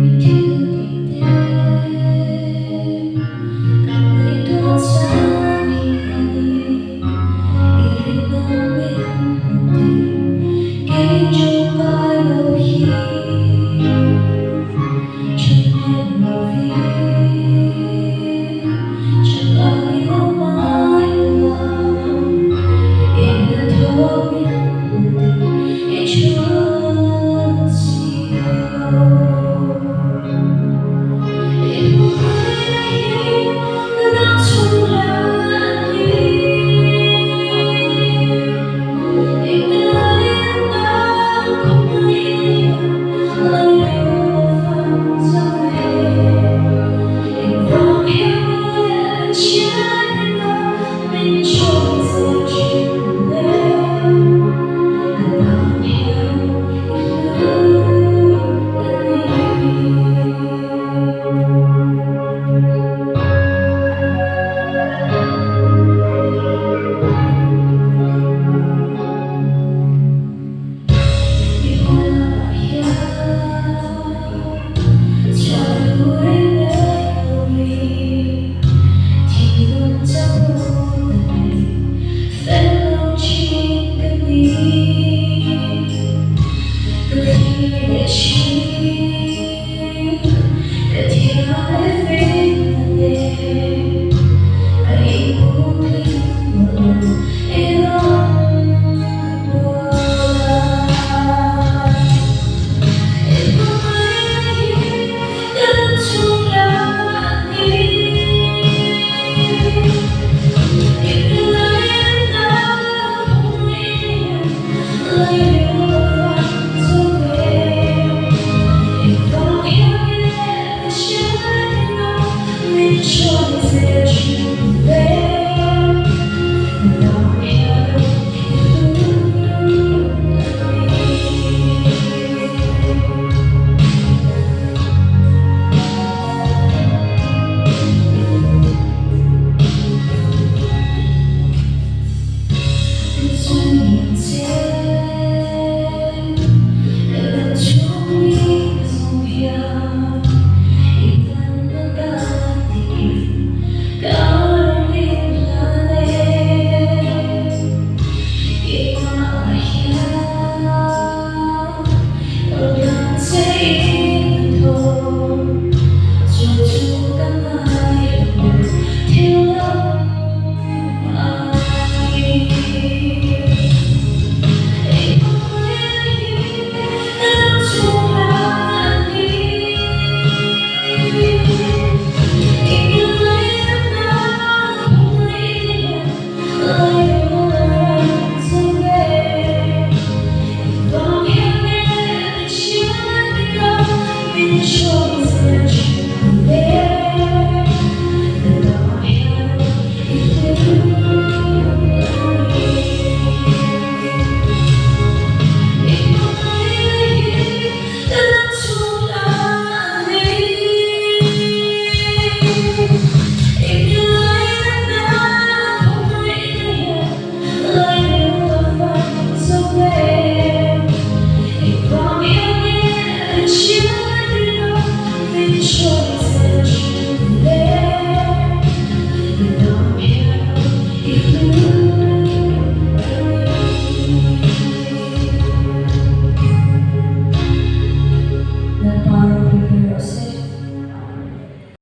Mi thil tih te kan ngaihtuah chang hianin i rinawm min hmuh tih kei tawngkai lo hi thahnem lovin chak ai lo mai la i hnathawh min hmuh tih i thulh si lo. I hmangaihna hi ka dam chhung hla a ni. I hmangaihna khawngaihna hian lairil a fang zo ve. Engvang hian nge min chhiat?